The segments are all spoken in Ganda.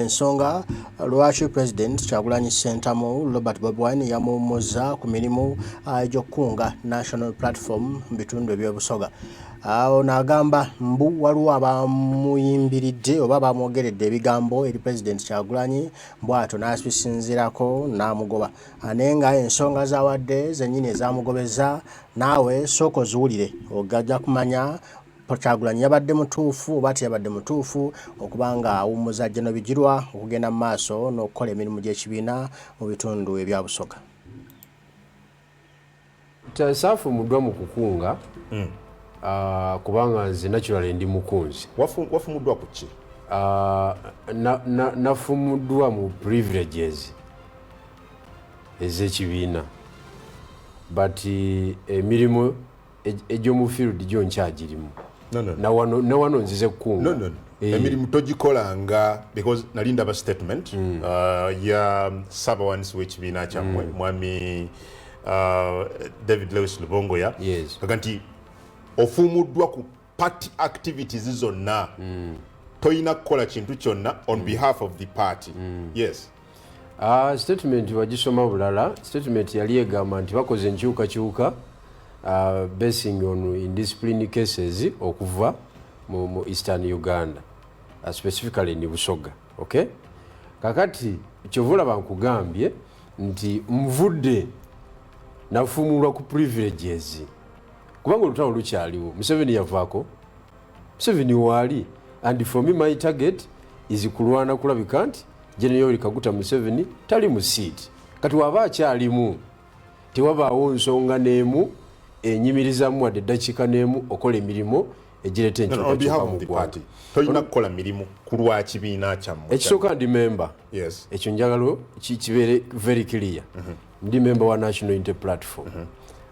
Ensonga lwaki President Kyagulanyi Ssentamu Robert Bobi Wine yamuwummuzza ku mirimu egy'okukunga National Platform mu bitundu eby'Obusoga. Ono agamba mbu waliwo abamuyimbiridde oba bamwogeredde ebigambo eri President Kyagulanyi bw'atyo n'abisinziirako n'amugoba. Naye nga ensonga z'awadde zennyini ezamugobeza naawe sooka oziwulire ojja kumanya Kyagulanyi yabadde mutuufu oba teyabadde mutuufu okuba nga awummuza General Bigirwa okugenda mu maaso n'okukola emirimu gy'ekibiina mu bitundu ebya Busoga. Saafumuddwa mu kukunga kubanga nze naturally ndi mukunzi. Wafumuddwa ku ki? Nafumuddwa mu privileges ez'ekibiina, but emirimu egy'omu field gyo nkyagirimu. No. Nawano nzize kukunga. No. Emirimu togikolanga because nali ndaba statement ya ssabawandiisi w'ekibiina kyammwe, mwami David Lewis Lubongoya. Aga nti ofuumuddwa ku party activities zonna, toyina kukola kintu kyonna on behalf of the party, yes. Statement wagisoma bulala. Statement yali egamba nti bakoze enkyukakyuka basing on indiscipline cases okuva mu Eastern Uganda, specifically ni Busoga. Okay, kakati kyova olaba nkugambye nti nvudde nafumulwa ku privileges kubanga olutalo lukyaliwo. Museveni yavaako, Museveni waali, and for me my target is kulwana kulabika nti General Yoweri Kaguta Museveni tali mu seat. Kati waba akyalimu, tewabaawo nsonga n'emu enyimirizamu wadde eddakiika n'emu okola emirimu egireeta enkyukakyuka mu ggwanga. Tolina kukola mirimu ku lwa kibiina kyammwe. Ekisooka, ndi member. Ekyo njagala kibeere very clear. Ndi member wa National Unity Platform.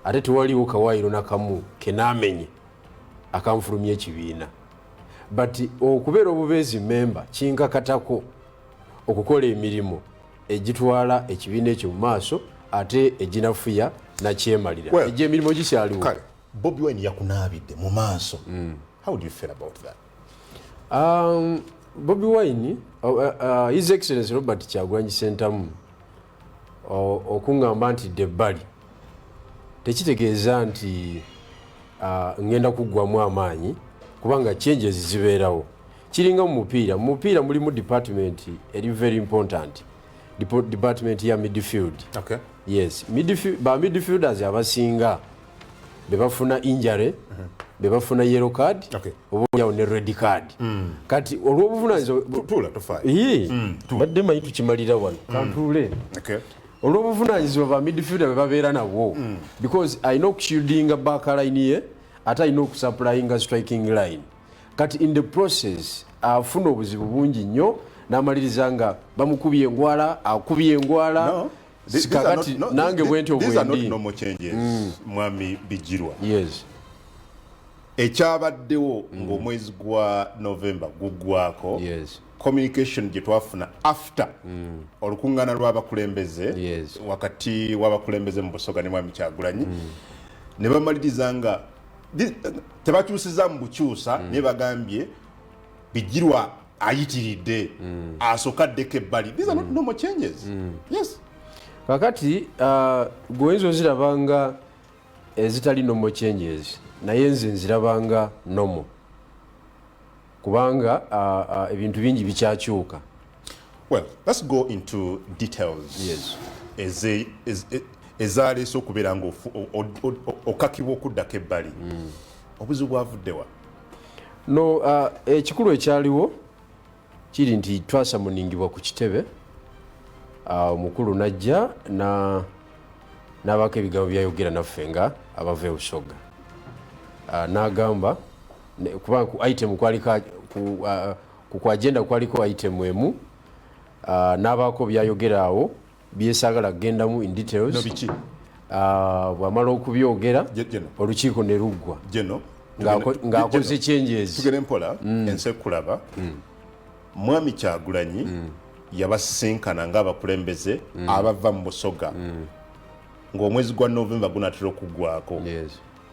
Ate tewaliwo kawaayiro nakamu kenaamenye akanfulumya ekibiina, but okubeera obubeezi member kinkakatako okukola emirimu egitwala ekibiina ekyo mu maaso ate eginafuya nakyemalira. Well, egyo emirimu gikyaliwo. Kale Bobi Wine yakunaabidde mu maaso. How do you feel about that? Bobi Wine, His Excellency Robert Kyagulanyi Sentamu okuŋŋamba nti dde ebbali tekitegeeza nti ŋŋenda kuggwamu amaanyi, kubanga changes zibeerawo. Kiringa mu mupiira. Mu mupiira mulimu department eri very important, department ya midfield. Yes, ba midfielders abasinga be bafuna injury, be bafuna yellow card oba oliawo ne red card. Kati olw'obuvunanyizibwa Tuula, tofaayo. Ii, badde manyi tukimalira wano, kantuule. Olw'obuvunanyizibwa ba midfielder bwe babeera nabwo, because alina okushieldinga backline ye ate alina okusupplyinga striking line. Kati in the process afuna obuzibu bungi nnyo n'amaliriza nga bamukubye engwala, akubye engwala. No. Kakati nange bwentyo These are not bwendi. normal changes, mwami Bigirwa. Yes. Ekyabaddewo ng'omwezi gwa November guggwako, communication gye twafuna after olukuŋŋaana lw'abakulembeze wakati w'abakulembeze mu Busoga ne mwami Kyagulanyi, ne bamaliriza nga tebakyusiza mu bukyusa, naye bagambye Bigirwa ayitiridde, asooka addeko ebbali. These are not normal changes, yes. Kakati gweoyinza oziraba nga ezitali normal changes, naye nze nzirabanga normal kubanga ebintu bingi bikyakyuka. Well, let's go into details. Ezaleese okubeera nga okakibwa okuddako ebbali. Obuzibu bwavuddewa? No, ekikulu ekyaliwo kiri nti twasummoningibwa ku kitebe, omukulu najja n'abaako ebigambo byayogera naffe nga abava e Busoga. N'agamba kuba ku item kwaliko ku agenda kwaliko item emu, n'abaako byayogera awo byesaagala kugendamu in details. No, biki? Bw'amala okubyogera, olukiiko ne luggwa ng'akoze changes. Tugende mpola, ensi ekulaba. Mwami Kyagulanyi yabasisinkana ng'abakulembeze abava mu Busoga ng'omwezi gwa Novemba gunaatera okuggwako.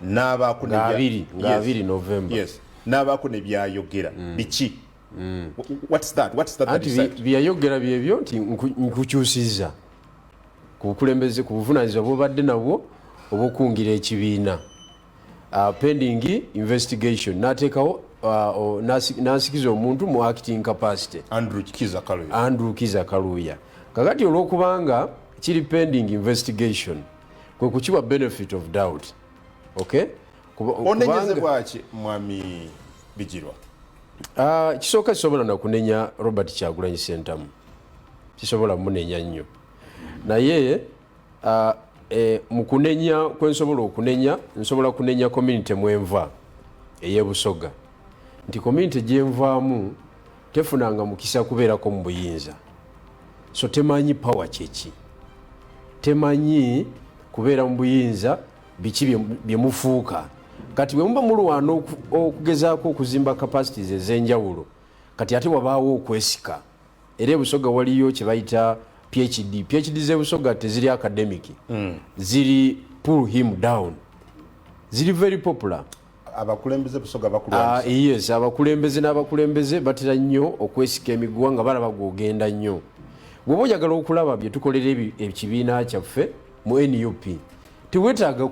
N'abaako Nga 20 November. Yes, n'abaako ne byayogera. Biki? What's that? What's that? Anti byeyayogera byebyo nti nkukyusiza ku bukulembeze, ku buvunaanyizibwa bwobadde nabwo obwokungira ekibiina, pending investigation, n'ateekawo n'asikiza omuntu mu acting capacity. Andrew Kiza Kaluya. Andrew Kiza Kaluya. Kakati olwokubanga kiri pending investigation, kwe kukiwa benefit of doubt, okay? Onenyezebwaki, mwami Bigirwa? Kisooka, kisobola nakunenya Robert Kyagulanyi Sentamu, kisobola munenya nnyo, naye mu kunenya kwensobola okunenya, nsobola kunenya community mwenva ey'Ebusoga, nti community gyenvaamu tefunanga mukisa kubeerako mu buyinza, so temanyi power kyeki, temanyi kubeera mu buyinza biki byemufuuka. Kati bwe muba mulwana okugezaako okuzimba capacities ez'enjawulo, kati ate wabaawo okwesika. Era ebusoga waliyo kye bayita PhD. PhD z'ebusoga teziri academic, ziri pull him down, ziri very popular. Abakulembeze Busoga bakulwanyisa? Yes, abakulembeze n'abakulembeze batera nnyo okwesika emiguwa nga balaba gwogenda nnyo. Bw'oba oyagala okulaba bye tukolera ekibiina kyaffe mu NUP, teweetaaga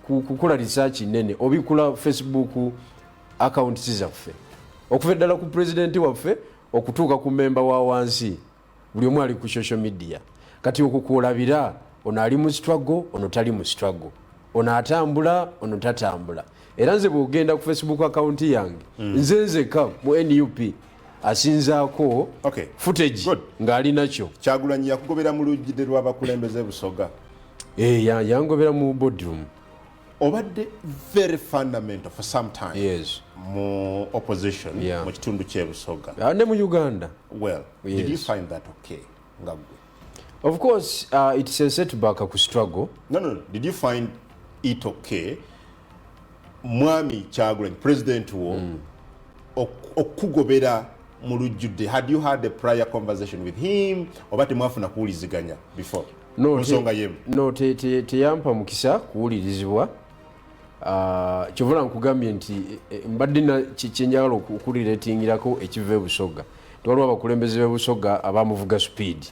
kukola research nene, obikula Facebook accounts zaffe, okuva eddala ku pulezidenti waffe okutuuka ku memba wa wansi, buli omu ali ku social media. Kati okwo kwolabira ono ali mu struggle, ono tali mu struggle, ono atambula, ono tatambula. Era nze bwogenda ku Facebook account yange, nze nzeka mu NUP asinzaako footage ng'ali nakyo. Kyagulanyi yakugobera mu lujjudde lw'abakulembeze Busoga? Eh, yangobera mu boardroom. Obadde very fundamental for some time mu opposition mu kitundu ky'Ebusoga. Ah, ne mu Uganda. Well, did you find that okay nga gwe? Of course, it's a setback ku struggle. No. Did you find it okay, mwami Kyagulanyi, president wo, okukugobera mu lujjudde? Had you had a prior conversation with him oba temwafuna kuwuliziganya before? No, ku nsonga yemu? No, teyampa mukisa kuwulirizibwa. Kyovula nkugambye nti mbadde kyenjagala okurelatingirako ekiva ebusoga, tiwaliwo abakulembeze b'Ebusoga abamuvuga speed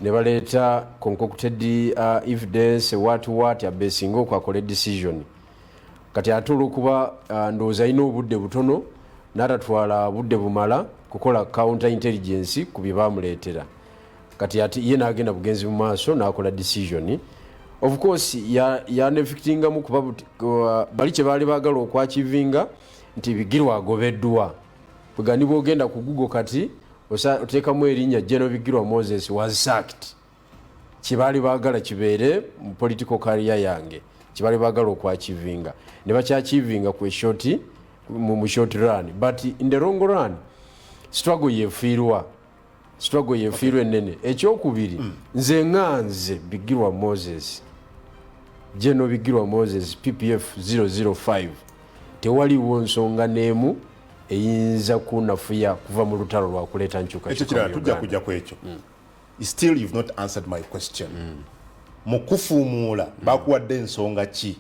ne baleeta concocted evidence, what abesinga okwakola decision. Kati ate olwokuba ndowooza alina obudde butono, n'atatwala budde bumala kukola counter intelligence ku bye bamuleetera, kati ate ye n'agenda bugenzi mu maaso n'akola decision. Of course yanevictingamu kuba bali kye baali baagala okwachievinga nti Bigirwa agobeddwa. Bwegani bwogenda ku Google kati oteekamu erinnya General Bigirwa Moses was sacked, kyebaali baagala kibeere mu political career yange, kyebaali baagala okwachievinga ne bakyachievinga ku short, mu short run, but in the long run struggle yefiirwa, struggle yefiirwa ennene. Ekyokubiri, nze nga nze Bigirwa Moses, General Bigirwa Moses, PPF 005, tewaliwo nsonga n'emu eyinza kunafuya kuva mu lutalo lwakuleeta Ekyo nkyukakyuka kirala mu tujja Uganda. Kujja ku ekyo. Still you've not answered my question. Mu kufuumuula bakuwadde ensonga ki?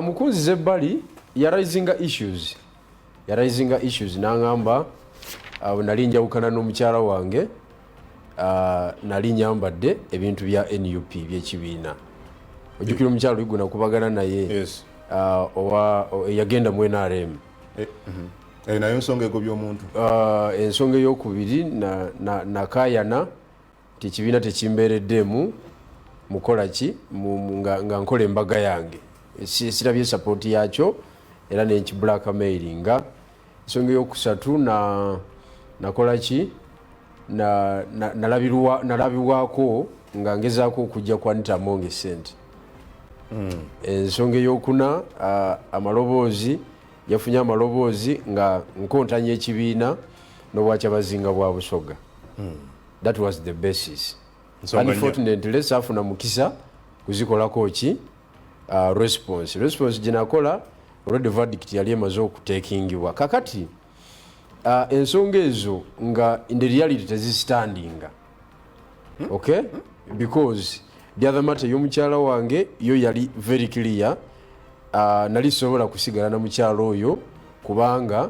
Mukunziza ebbali, yaraisinga issues, yaraisinga issues n'aŋŋamba nali njawukana n'omukyala wange, nali nyambadde ebintu bya NUP, byekibiina. Ojjukira omukyala oli gwe nakubagana naye? Yes. Owa yagenda mu NRM. Eh, Nayo ensonga egobya omuntu. Ensonga eyokubiri, nakayana nti ekibiina tekimbeereddemu mukola ki nga nkola embaga yange. Sirabye support yakyo era nenki blackmailinga. Ensonga eyokusatu, nakola ki, nalabibwako nga ngezaako okujja ku Anita Among sente. Ensonga eyokuna, amaloboozi, yafunye amaloboozi nga nkontanya ekibiina n'obwakyabazinga bwa Busoga. That was the basis. Nsonga nnyo. Unfortunately saafuna mukisa kuzikolako ki, response gyenakola, already verdict yali emaze okutekingibwa. Kakati ensonga ezo nga in the reality tezistandinga, okay? Because the other matter y'omukyala wange yo yali very clear. Nali sobola kusigala na mukyala oyo kubanga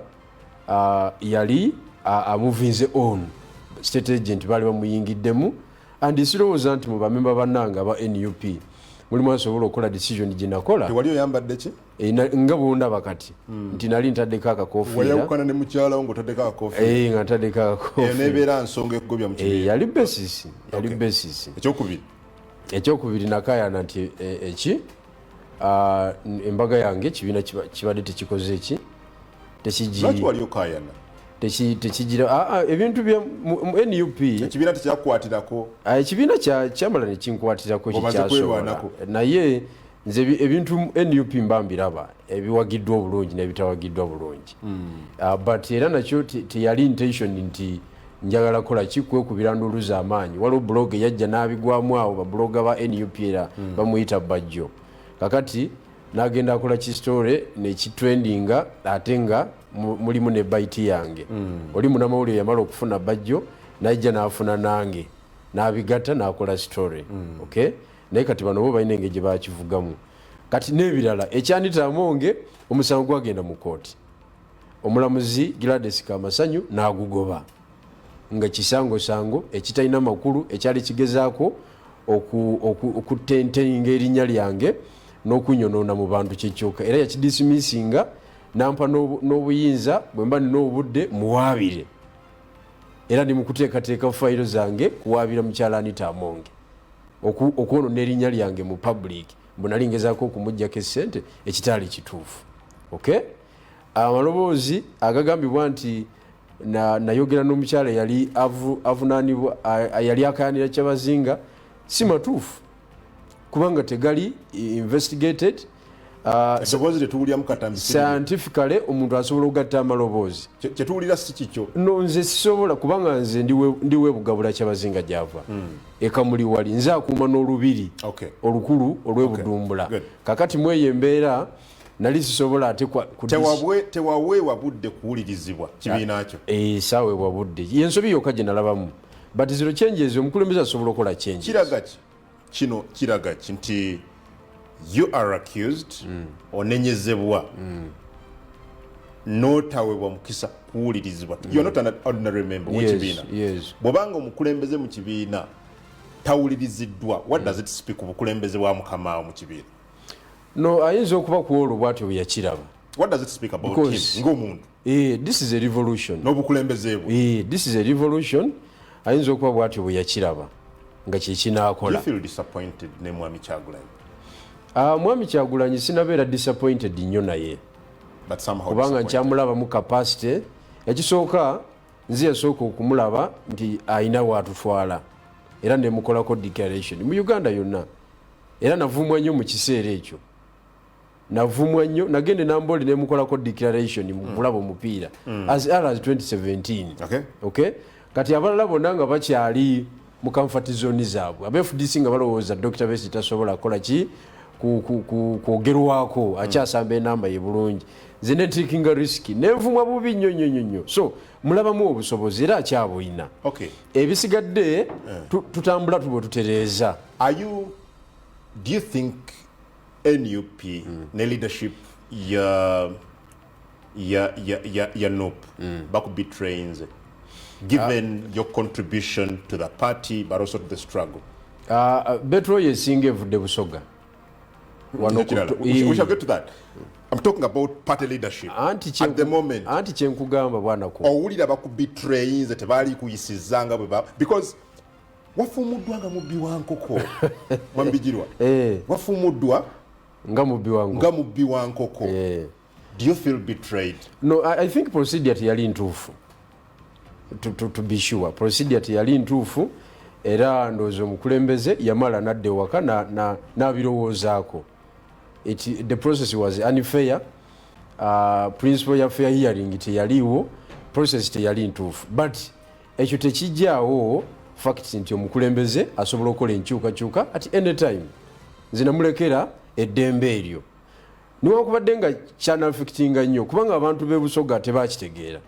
Yali amuvinze on state agent, baali bamuyingiddemu, and sirowooza nti mu bamemba bannange aba NUP mulimu asobola okukola decision gye nakola. Tewali oyambadde ki? Nga bwondaba kati nti nali ntaddeko akakofiira. Wayawukana ne mukyalawo ng'otaddeko akakofiira? Nga ntaddeko akakofiira. Nebeera nsonga ekugobya mu kibiina. Yali basis, yali basis. Ekyokubiri? Ekyokubiri, nakayana nti eki embaga yange ekibiina kibadde tekikoze eki Lwaki wali okayana? Tekigira ebintu bya mu NUP. Ekibiina tekyakukwatirako? Ekibiina kyamala nekinkwatirako. Omaze kikyasobola kwerwanako. Naye nze ebintu NUP mba mbiraba, ebiwagiddwa obulungi n'ebitawagiddwa bulungi. But era nakyo teyali intention nti njagala kola ki, kwekubira ndulu z'amaanyi. Waliwo blog eyajja n'abigwamu awo, bablogger ba NUP, era bamuyita Bajjo. Kakati n'agenda akola kistory nekitrendinga, ate nga mulimu ne bite yange. Oli munamawulire yamala okufuna Bajjo, najja n'afuna nange, n'abigatta n'akola story. Okay, naye kati bano bo balina engeri gye bakivugamu. Kati n'ebirala, ekya Anita Amonge, omusango gwagenda mu kooti, omulamuzi Gladys Kamasanyu n'agugoba nga kisangosango ekitalina makulu, ekyali kigezaako okutentenga erinnya lyange n'okunyonoona mu bantu kyekyoka. Era yakidismissinga, nampa n'obuyinza bwe mba nina obudde muwaabire, era ndi mu kuteekateeka fayiro zange kuwaabira mukyala Anita Amonge okwonona erinnya lyange mu public, mbu nali ngezaako okumugjako essente, ekitaali kituufu. Okay, amaloboozi agagambibwa nti nayogera n'omukyala eyali avunaanibwa, yali akayanira Kyabazinga, si matuufu kubanga tegali investigated. Eddoboozi tetuwuliramu katambi. Scientifically omuntu asobola okugatta amaloboozi. Kyetuwulira si kikyo. No, nze sisobola, kubanga nze ndiwe Bugabula, Kyabazinga gyava ekamuli wali, nze akuuma n'olubiri olukulu olw'ebudumbula. Kakati mweyo embeera nali sisobola ate Tewaweebwa budde kuwulirizibwa kibiina kyo. Saaweebwa budde, yensobi yokka gye nalabamu, but zero changes, omukulembeze asobola okukola changes. Kiraga ki kino? Kiraga ki nti you are accused, onenyezebwa, n'otawebwa mukisa kuwulirizibwa? You are not an ordinary member w'ekibiina. Bw'obanga omukulembeze mu kibiina tawuliriziddwa, what does it speak ku bukulembeze bwa mukamaawo mu kibiina? No, ayinza okuba ku olwo bwatyo bwe yakiraba. What does it speak about him ng'omuntu? This is a revolution. N'obukulembeze bwe. This is a revolution. Ayinza okuba bwatyo bwe yakiraba nga Do kyekinaakola. You feel disappointed ne Mwami Kyagulanyi? Mwami Kyagulanyi sinabeera disappointed nnyo naye, But somehow kubanga disappointed. nkyamulabamu capacity. Ekisooka, nze yasooka okumulaba nti ayina waatutwala, era nemukolako declaration mu Uganda yonna, era navumwa nnyo mu kiseera ekyo, navumwa nnyo. Nagende Namboli nemukolako declaration mu kulaba omupiira as early as 2017. Okay? Kati abalala bonna nga bakyali mu comfort zone zaabwe, aba FDC nga balowooza Dr Besigye tasobola kukola ki, kwogerwako, akyasamba enamba ye bulungi. Nze netakinga risk, nenvumwa bubi nnyo nnyo nnyo nnyo. So mulabamu obusobozi era akyabulina. Ebisigadde tutambula tubwe tutereeza. Are you do you think NUP ne leadership ya NUP bakubetrayinze, given your contribution to the party but also to the struggle? Betrayal esinga evudde Busoga. Wano We shall get to that. I'm talking about party leadership at the moment. Anti kyenkugamba, bwanako. Owulira bakubetrayinze, tebaali kuyisizza nga bwe ba, because wafuumuddwa nga mubbi wa nkoko, mwambigirwa. Wafuumuddwa nga mubbi wa nga mubbi wa nkoko. Do you feel betrayed? No, I think procedure teyali ntuufu. To be sure, procedure teyali ntuufu, era ndowooza omukulembeze yamala nadda ewaka n'abirowoozaako. The process was unfair. Principle ya fair hearing teyaliiwo, process teyali ntuufu, but ekyo tekijjaawo fact nti omukulembeze asobola okukola enkyukakyuka at any time. Nze namulekera eddembe eryo, niwankubadde nga kyanaffectinga nnyo, kubanga abantu b'e Busoga tebakitegeera,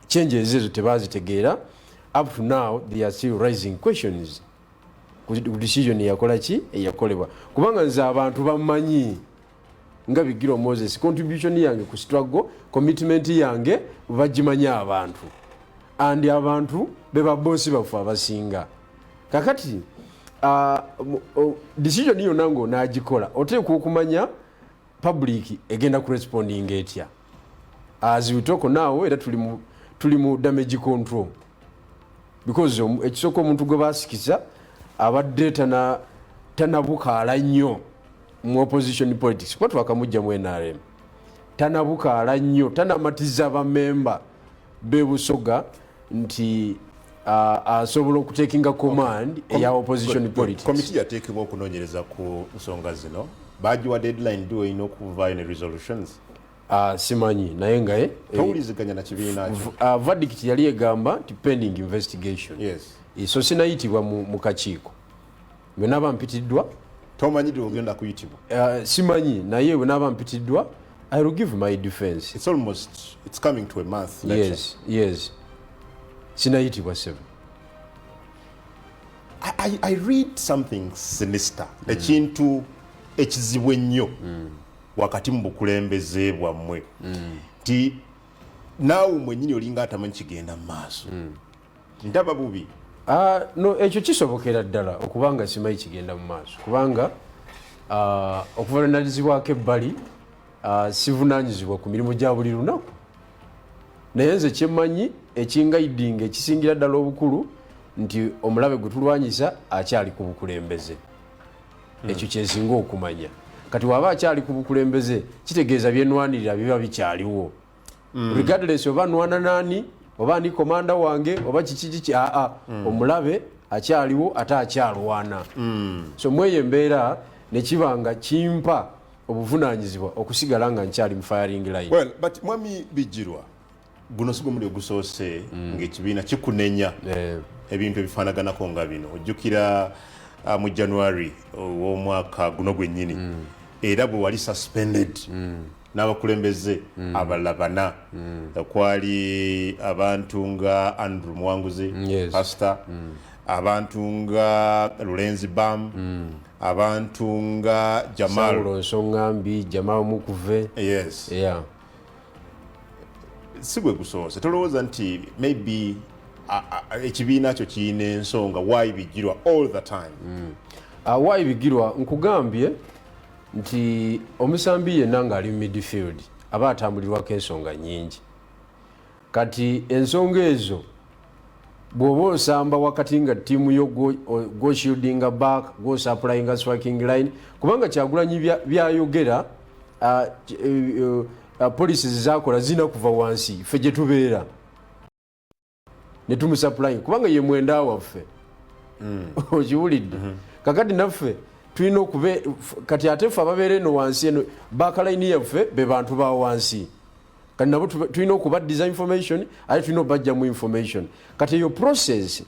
changes ezo tebazitegeera. Up to now they are still raising questions ku decision eyakola ki, eyakolebwa, kubanga nze abantu bamanyi. Nga Bigirwa Moses, contribution yange ku struggle, commitment yange bagimanya abantu, and abantu be babosi baffe abasinga. Kakati decision yonna ng'onaagikola, oteekwa okumanya public egenda kurespondinga etya. As we talk now, era tuli mu damage control, because ekisooka, omuntu gwe basikisa abadde tanabukaala nnyo mu opposition politics, kuba twakamujja mu NRM, tanabukaala nnyo, tanamatiza bamemba bebusoga nti asobola okutekinga command eya opposition politics. Komiti yateekebwa okunoonyereza ku nsonga zino, bagiwa deadline ddi olina okuvaayo ne resolutions? Simanyi, naye nga Towuliziganya na kibiina kyo? Verdict yali egamba nti pending investigation. So sinayitibwa mu kakiiko. Bwe naaba mpitiddwa, Tomanyi ddi ogenda kuyitibwa? Simanyi, naye bwe naaba mpitiddwa, I will give my defense. It's almost, it's coming to a month later. Yes, sinayitibwa, sebo. I read something sinister, ekintu ekizibu ennyo wakati mu bukulembeze bwammwe, nti naawe mwennyini olinga atamanyi kigenda mu maaso. Ndaba bubi. No, ekyo kisobokera ddala okubanga simanyi kigenda mu maaso, kubanga okuva lwe nalizibwako ebbali, sivunanyizibwa ku mirimu gya buli lunaku. Naye nze kyemmanyi ekingaidinga ekisingira ddala obukulu nti omulabe gwe tulwanyisa akyali ku bukulembeze. Ekyo kyensinga okumanya. Kati waba akyali ku bukulembeze, kitegeeza byenwanirira biba bikyaliwo, regardless oba nwana nani, oba ni komanda wange, oba kiki kiki. Aa, omulabe akyaliwo ate akyalwana. So mweyo embeera nekiba nga kimpa obuvunanyizibwa okusigala nga nkyali mu firing line. Well, but mwami Bigirwa, guno si gwe muli ogusoose ng'ekibiina kikunenya ebintu ebifaanaganako nga bino. Ojjukira mu January ow'omwaka guno gwennyini, era bwe wali suspended n'abakulembeze abalala bana, kwali abantu nga Andrew Muwanguzi, pastor, abantu nga Lulenzi Bam, abantu nga Jamal Saulo Nsongambi, Jamal Mukuve. Yes. Si gwe gusoose. Tolowooza nti maybe ekibiina kyo kirina ensonga? Why Bigirwa all the time? Why Bigirwa? Nkugambye nti omusambi yenna ng'ali mu midfield aba atambulirwako ensonga nyingi. Kati ensonga ezo, bw'oba osamba wakati nga ttiimu yo gwoshieldinga back, gwosupplyinga striking line, kubanga Kyagulanyi byayogera, policies zakola zirina kuva wansi ffe gye tubeera ne tumusupplying, kubanga ye mwenda waffe. Okiwulidde? Kakati naffe tulina okube kati ate ffe ababeera eno wansi, eno backline yaffe be bantu ba wansi. Kati nabo tulina okubaddiza information, ate tulina obajjamu information. Kati eyo process,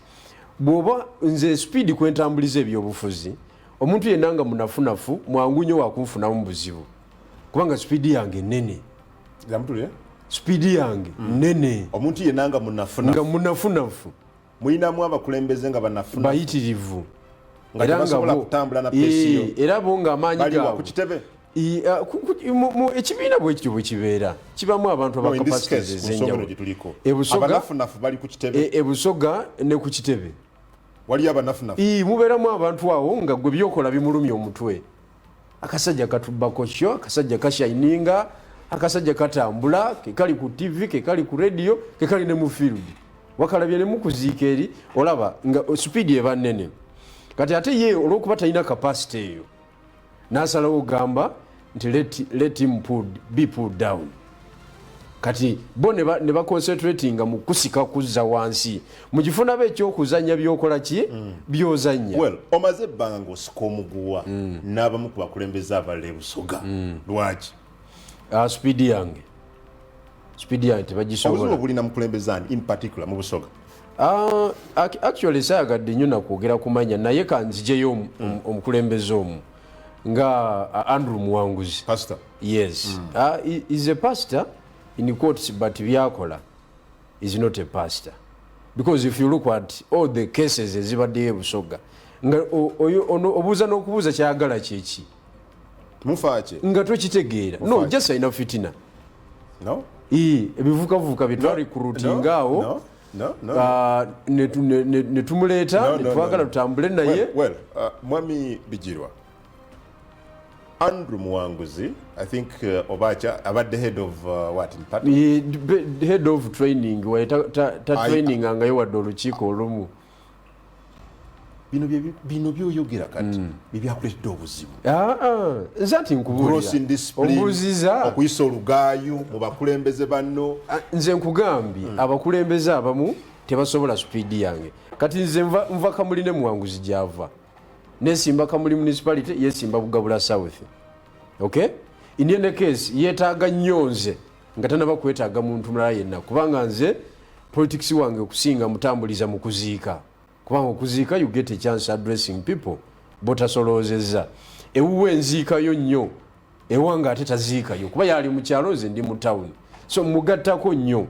bw'oba nze speed kwentambuliza ebyobufuzi, omuntu yenna nga munafunafu mwangu nnyo wakunfunamu buzibu, kubanga speed yange nene. Zamutulire. Speed yange nene. Omuntu yenna nga munafuna nga munafunafu. Mulinamu abakulembeze nga banafuna bayitirivu. Nga Era tebasobola kutambula na pace yo. Era bo nga amaanyi Bali wa gaabwe ku kitebe? Ekibiina bwe kityo bwe kibeera, kibamu abantu No, in this aba capacities case, ku nsonga eno ez'enjawulo. gye tuliko, Ebusoga abanafunafu bali ku kitebe? Ebusoga ne ku kitebe. Waliyo abanafunafu? Mubeeramu abantu awo nga gwe byokola bimulumya omutwe. Akasajja katubbako kyo, akasajja kashininga, akasajja katambula, kekali ku TV, kekali ku radio, kekali ne mu field, wakalabye ne mukuziika eri, olaba nga speed eba nene. Kati ate ye olwokuba talina capacity eyo, nasalawo ogamba nti let him be put down. Kati bo ne baconcentratinga mu kusika kuzza wansi mu kifo nabo ekyokuzanya byokola ki byozanya. Well, omaze ebbanga ng'osika omuguwa n'abamu ku bakulembeze abalala ebusoga. Lwaki? Speed yange, speed yange Obuzibu tebagisobola. obulina mukulembeze ani in particular mu Busoga? Actually saayagadde nnyo nakwogera kumanya, naye kanzijeyo omukulembeze omu nga Andrew Muwanguzi. Pastor? Yes. Is a pastor in quotes, but byakola is not a pastor, because if you look at all the cases ezibaddeyo ebusoga, nga oyo ono obuuza n'okubuuza kyayagala kyeki. Mufaaki nga tokitegeera. No, just alina fitina. No? Ebivukavuka bye twarecruitinga awo. No, no, no. Ne tumuleeta, ne twagala tutambule naye. Well, Mwami Bigirwa, Andrew Muwanguzi, I think Obacha, abadde head of what in party? Head of training, waye ta training angayo wadde olukiiko olumu. Bino byoyogera kati bibyakuleetedde obuzibu. Nze ati nkubuulira. Ombuuziza. Okuyisa olugaayu mu bakulembeze banno. Nze nkugambye abakulembeze abamu tebasobola sipiidi yange. Kati nze nva Kamuli ne Muwanguzi gy'ava. Nesimba Kamuli municipality, yesimba Bugabula South. Okay? In any case, yeetaaga nnyo nze nga tanaba kwetaaga muntu mulala yenna, kubanga nze politics wange okusinga mutambuliza mu kuziika. Kubanga okuziika you get a chance addressing people botasoloozezza. Ewuwe enziikayo nnyo, ewange ate taziikayo kuba yali mu kyalo, nze ndi mu town, so mugattako nnyo.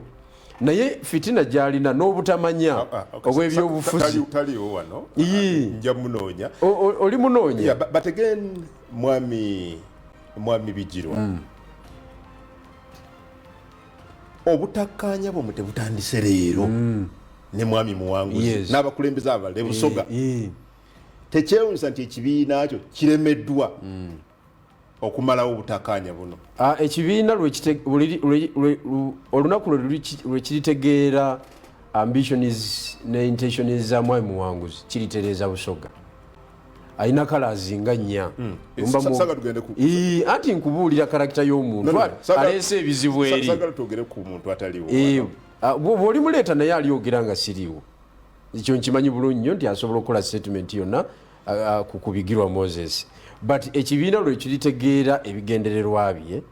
Naye fitina gy'alina n'obutamanya obw'ebyobufuzi. Taliwo wano, nja munoonya. Oli munoonya. But again, mwami Bigirwa, obutakkaanya bwomwe tebutandise leero ne mwami Muwanguzi n'abakulembeze abalala Busoga. Tekyewuunyisa nti ekibiina kyo kiremeddwa okumalawo obutakkaanya buno? Ekibiina olunaku lwe kiritegeera ambitions ne intentions za mwami Muwanguzi, kiritereeza Busoga. Alina colours nga nnya. Anti nkubuulira character y'omuntu aleese ebizibu eri. Saagala twogere ku muntu ataliwo. Bw'oli muleeta naye alyogera nga siriiwo. Ekyo nkimanyi bulungi nnyo nti asobola okukola statement yonna ku Kubigirwa Moses. But ekibiina lwe kiritegeera ebigendererwa bye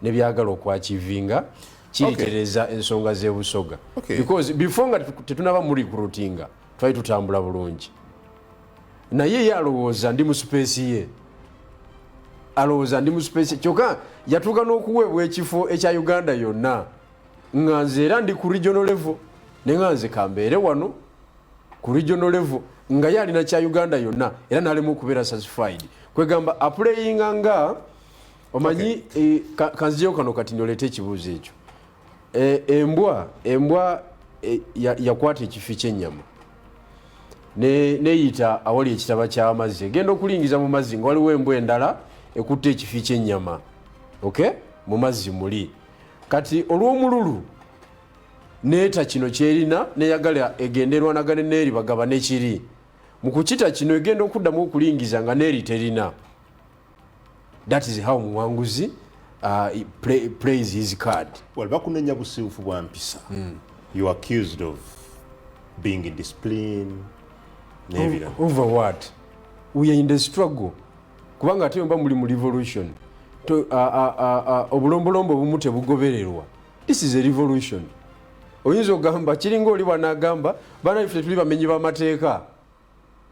ne byagala okwachievinga, kiritereeza ensonga z'e Busoga. Because before nga tetunaba mu recruitinga, twali tutambula bulungi. Naye ye alowooza ndi mu space ye. Alowooza ndi mu space ye. Kyokka yatuuka n'okuweebwa ekifo ekya Uganda yonna. Nga nze era ndi ku regional level. Naye nga nze kambeere wano ku regional level nga ye alina kya Uganda yonna era n'alema okubeera satisfied. Kwegamba aplayinga nga omanyi, kanzijeyo kano kati ndoleete ekibuuzo ekyo. Embwa yakwata ekifi ky'ennyama neyita awali ekitaba ky'amazzi, egenda okulingiza mu mazzi nga waliwo embwa endala ekutte ekifi ky'ennyama, okay, mu mazzi muli. Kati olw'omululu neeta kino kyerina neyagala egende erwanagane n'eri bagabane kiri. Mu kukita kino egenda okuddamu okulingiza nga n'eri terina. That is how Muwanguzi plays his card. Well, bakunenya busiiwuufu bwa mpisa. You are accused of being indisciplined n'ebirala. Over what? We are in the struggle. Kubanga ate mba muli mu revolution, obulombolombo obumu tebugobererwa. This is a revolution. Oyinza ogamba kiringa oli bw'anaagamba baana baffe tetuli bamenyi b'amateeka,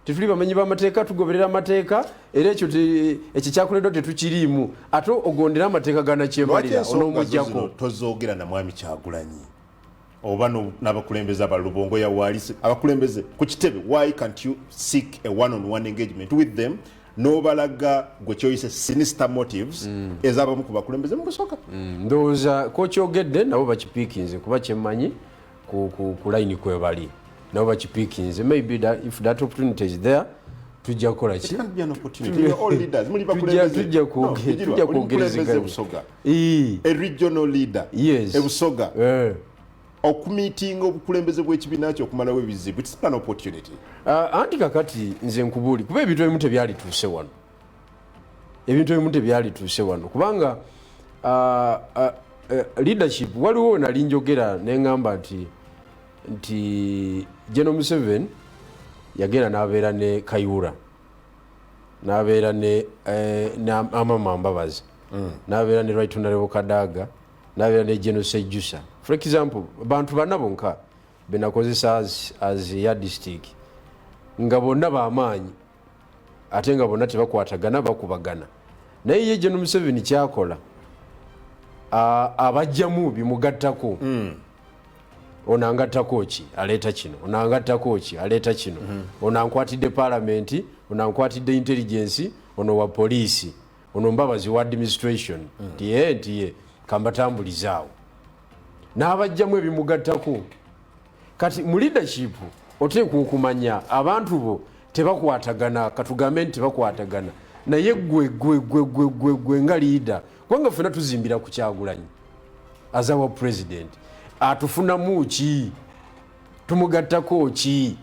tetuli bamenyi b'amateeka, tugoberera amateeka, era ekyo kyakoleddwa tetukiriimu. Ate ogondera amateeka ga nakyemalira onoomuggyako. Tozoogera na mwami Kyagulanyi oba n'abakulembeze abalubongo ya waalise abakulembeze ku kitebe. Why can't you seek a one on one engagement with them n'obalaga gwe kyoyise sinister motives ez'abamu ku bakulembeze mu Busoga? Ndowooza kokyogedde nabo bakipiikinze, kuba kyemmanyi ku line kwe bali nabo bakipiikinze. Maybe that, if that opportunity is there, tujja kukola ki? Tujja kwogerezeganya. A regional leader ebusoga okumiitinga obukulembeze bw'ekibiina kyo okumalawo ebizibu, it's not an opportunity? Anti kakati nze nkubuuli, kuba ebintu ebimu tebyalituuse wano, ebintu ebimu tebyalituuse wano, kubanga leadership waliwo nali njogera neŋŋamba nti General Museveni yagenda n'abeera ne Kayura, n'abeera ne Amama Mbabazi, n'abeera ne Right Honorable Kadaga, n'abeera ne General Sejusa. For example, bantu bana bonka benakozesa as yardstick, nga bonna bamaanyi ate nga bonna tebakwatagana, bakubagana. Naye ye General Museveni kyakola, abajjamu bimugattako. Ono angattako ki? Aleeta kino. Ono angattako ki? Aleeta kino. Ono ankwatidde palamenti, ono ankwatidde intelligence, ono wa poliisi. Ono Mbabazi wa administration. Nti ye nti ye kambatambulizaawo n'abajjamu ebimugattako. Kati mu leadership oteekwa okumanya abantu bo tebakwatagana, katugambe nti tebakwatagana, naye gwe gwe gwe gwe gwe gwe nga leader, kubanga ffena tuzimbira ku Kyagulanyi as our president, atufunamu ki, tumugattako ki?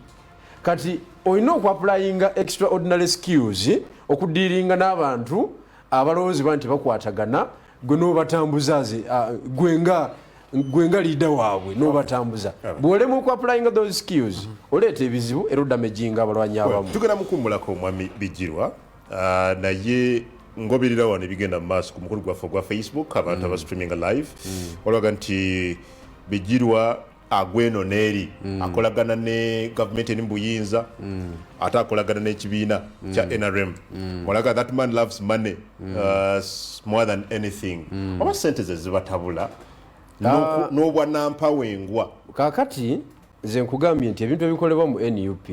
Kati olina okuapplyinga extraordinary skills okudiiringa n'abantu abalowoozebwa nti bakwatagana, gwe n'obatambuza gwe nga leader waabwe n'obatambuza. Bw'olema okuapplyinga those skills, oleeta ebizibu era odamaginga abalwanyi abamu. Tugenda mukummulako omwami Bigirwa, naye ngoberera wano ebigenda mu maaso ku mukulu gwaffe ogwa Facebook, abantu abastreaminga live waliwaga nti Bigirwa agweno neeri akolagana ne gavumenti eri mu buyinza, ate akolagana n'ekibiina kya NRM. Olaga that man loves money more than anything. Oba sente ze zibatabula n'obwanampawengwa? Kaakati nze nkugambye nti ebintu ebikolebwa mu NUP,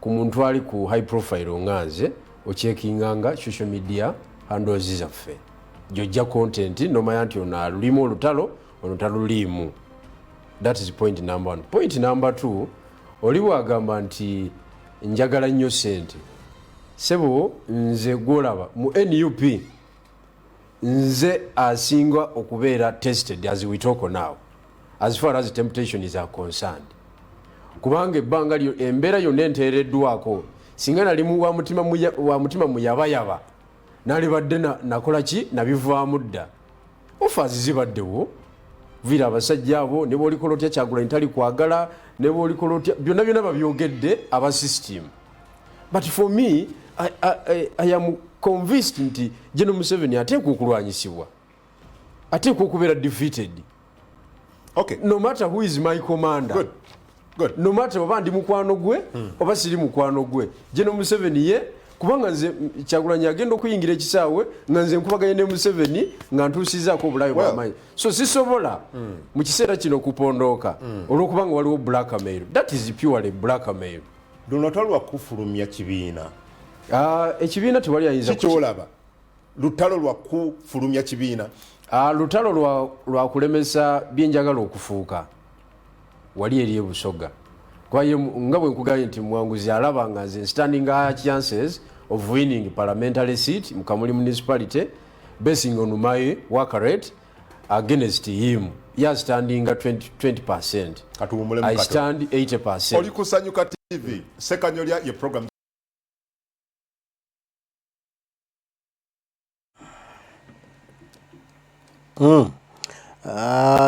ku muntu ali ku high profile nga nze, ocheckinganga social media handles zaffe, gyojja content nomanya nti ono alulimu olutalo, ono taluliimu. That is point number one. Point number two, oli bwagamba nti njagala nnyo sente, sebo nze gwolaba mu NUP nze asinga okubeera tested as we talk now, as far as temptation is are concerned, kubanga ebbanga lyo embeera yonna enteereddwako, singa nali wa mutima muyabayaba, nalibadde nakola ki, nabivaamu dda. Offers zibaddewo vira abasajja abo, ne bwolikola otya Kyagulanyi tali kwagala, ne bwolikola otya, byonna byonna babyogedde aba system. But for me, I am convinced nti General Museveni ateekwa okulwanyisibwa, ateekwa okubeera defeated, no matter who is my commander. Good. Good. No matter oba ndi mukwano gwe oba siri mukwano gwe, General Museveni ye, kubanga nze Kyagulanyi agenda okuyingira ekisaawe nga nze nkubaganye ne Museveni nga ntuusizaako obulabe bwamaanyi. So sisobola mu kiseera kino kupondooka olwokubanga waliwo blackmail. That is purely blackmail. Luno lutalo lwa kufulumya kibiina. Ah, ekibiina tewali ayinza. Kikyolaba lutalo lwa kufulumya kibiina. Ah, lutalo lwa kulemesa byenjagala okufuuka wali eri ebusoga, kuba ye nga bwe nkugambye nti Mwanguzi alaba nga nze standing higher chances of winning parliamentary seat mu Kamuli Municipality basing on my work rate against him. Ye standinga 20%. Katuwummulemu I katono. stand 80%. Oli Kusanyuka TV, Sekanyolya ye program.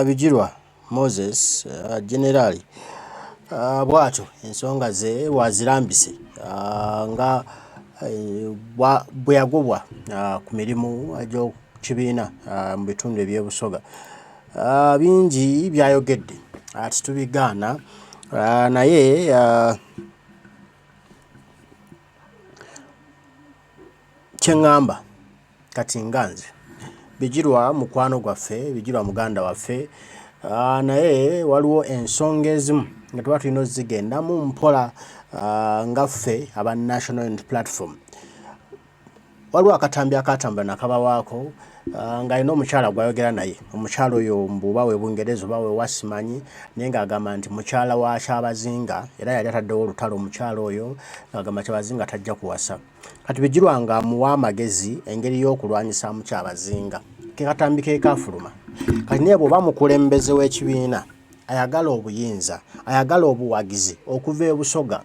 Bigirwa Moses, generali, bw'atyo ensonga ze wazirambise, nga bwe yagobwa ku mirimu egy'ekibiina mu bitundu eby'ebusoga. Bingi byayogedde ati tubigaana, naye kyeŋŋamba kati nga nze Bigirwa mukwano gwaffe, Bigirwa muganda waffe, naye waliwo ensonga ezimu nga tuba tulina ozigendamu mpola, nga ffe aba National Unity Platform. Waliwo akatambi akatambula nakabawaako, ng'alina omukyala gw'ayogera naye. Omukyala oyo mbu oba we Bungereza oba we wasimanyi, naye ng'agamba nti mukyala wa Kyabazinga, era yali ataddewo olutalo omukyala oyo ng'agamba Kyabazinga tajja kuwasa. Kati Bigirwa ng'amuwa amagezi engeri y'okulwanyisaamu Kyabazinga. Ke katambi ke kaafuluma. Kati naye bw'oba mukulembeze w'ekibiina ayagala obuyinza, ayagala obuwagizi okuva e Busoga,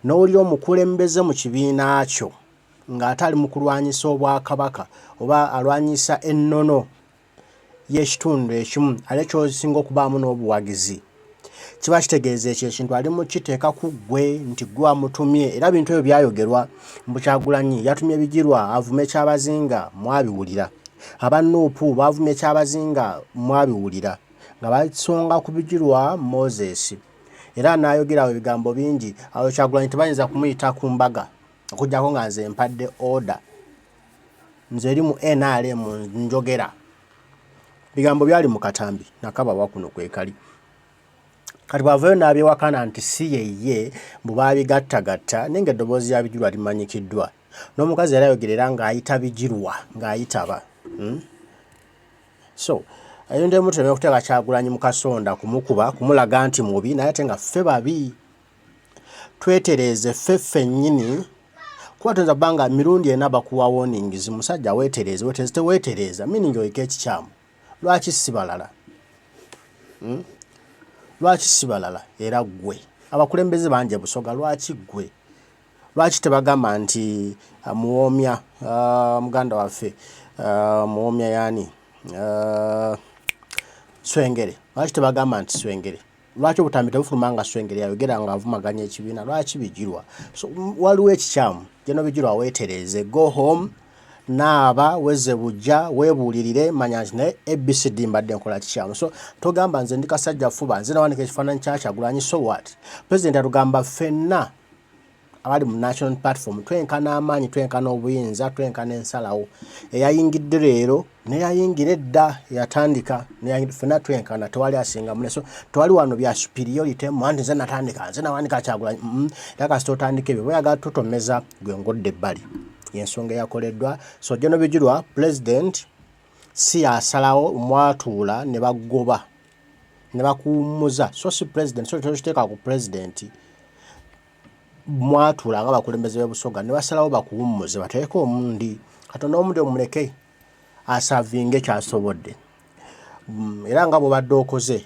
n'owulira omukulembeze mu kibiina kyo ng'ate ali mu kulwanyisa obwakabaka oba alwanyisa ennono y'ekitundu ekimu ate ky'osinga okubaamu n'obuwagizi, kiba kitegeeza ekyo ekintu ali mu kiteeka ku ggwe nti ggwe amutumye. Era bintu ebyo byayogerwa mbu Kyagulanyi yatumye Bigirwa avume Kyabazinga, mwabiwulira. Aba NUP baavumye Kyabazinga, mwabiwulira nga basonga ku Bigirwa Moses, era n'ayogera awo ebigambo bingi. Awo Kyagulanyi tebayinza kumuyita ku mbaga okuggyako nga nze mpadde order. Nze eri mu NRM njogera bigambo byali mu katambi nakabawa kuno kwekali. Kati bw'avayo n'abyewakana nti si yeye, mbu baabigattagatta, naye ng'eddoboozi lya Bigirwa limanyikiddwa. N'omukazi yali ayogera era ng'ayita Bigirwa ng'ayitaba. So ebintu ebimu tuleme kuteeka Kyagulanyi mu kasonda kumukuba kumulaga nti mubi, naye ate nga ffe babi. Twetereeze ffe ffennyini, kuba tuyinza kuba nga mirundi ena bakuwa warnings, musajja weetereeze, weetereeze, teweetereeza, meaning oliko ekikyamu. Lwaki si balala? Lwaki si balala era ggwe? Abakulembeze bangi e Busoga, lwaki ggwe? Lwaki tebagamba nti Muwoomya, muganda waffe, Muwoomya yaani? Swengere. Lwaki tebagamba nti Swengere? Lwaki obutambi tebufuluma nga Swengere yayogera nga avumaganya ekibiina? Lwaki Bigirwa? So waliwo ekikyamu. General Bigirwa weetereeze, go home, naaba, wezze bujja, weebuulirire, manya nti naye ABCD mbadde nkola kikyamu. So togamba nze ndi kasajja fuba, nze nawanika ekifaananyi kya Kyagulanyi, so what? President atugamba ffenna abali mu national platform twenkana amaanyi, twenkana obuyinza, twenkana ensalawo. Eyayingidde leero neyayingira edda, eyatandika ffenna twenkana, tewali asinga mune. So tewali wano bya superiority anti nze natandika, nze nawanika Kyagulanyi. Era kasita otandika ebyo bweyagala tutomeza gwe ngodde ebbali, yensonga eyakoleddwa. So General Bigirwa, president si yasalawo, mwatuula ne bagoba ne bakuwummuza, so si president. So tokiteeka ku president. Mwatuula nga abakulembeze b'e Busoga ne basalawo bakuwummuze bateeke omundi. Katonda omundi omuleke asavinge kyasobodde, era nga bw'obadde okoze.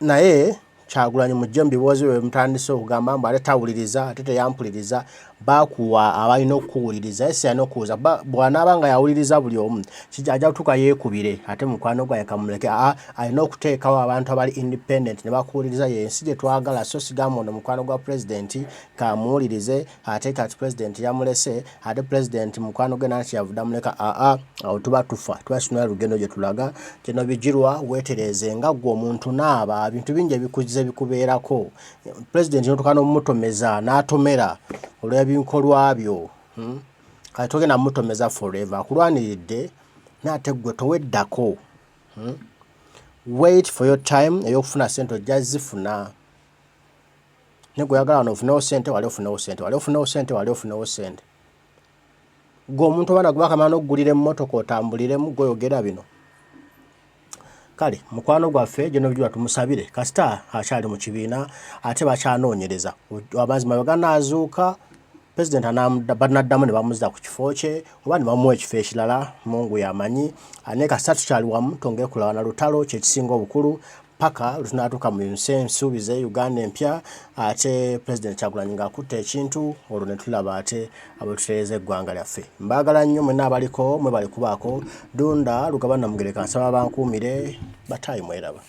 Naye Kyagulanyi mujje mu biboozi bye mutandise okugamba mbu ate tawuliriza, ate teyampuliriza. Bakuwa abalina okukuwuliriza, ye si yalina okuwuliza. Bw'anaaba nga yawuliriza buli omu, ajja kutuuka yeekubire ate mukwano gwange kamuleke. Aa, alina okuteekawo abantu abali independent ne bakuwuliriza. Yensi gye twagala. So sigamba ono mukwano gwa pulezidenti kamuwulirize, ate kati pulezidenti yamulese, ate pulezidenti mukwano gwe nanti yavudde amuleka. Aa, awo tuba tufa, tuba sinula lugendo gye tulaga. Kino Bigirwa weetereeze nga ggwe omuntu, naaba bintu bingi ebikuze bikubeerako. Pulezidenti n'otuuka n'omutomeza n'atomera olw'ebinkolwa byo, Kati togenda mutomeza forever, akulwaniridde naate ggwe toweddako, Wait for your time ey'okufuna ssente, ojja zifuna. Naye gwe oyagala wano ofunewo ssente, wali ofunewo ssente, wali ofunewo ssente, wali ofunewo ssente. Gwe omuntu oba nagwe bakamala n'okugulira emmotoka otambuliremu, gwe oyogera bino. Kale mukwano gwaffe General Bigirwa tumusabire, kasita akyali mu kibiina ate bakyanoonyereza amazima bwe ganaazuuka, pulezidenti banaddamu ne bamuzza ku kifo kye oba ne bamuwa ekifo ekirala, Mungu yamanyi. Naye kasita tukyali wamu, twongere kulwana lutalo, kyekisinga obukulu paka lwe tunaatuuka mu nsi ensuubize, Uganda empya, ate pulezidenti Kyagulanyi ng'akutte ekintu, olwo ne tulaba ate abwetutereeza eggwanga lyaffe. Mbaagala nnyo mwenna abaliko, mwebale kubaako. Dunda Lugaba Namugereka, nsaba bankuumire bataayi mweraba.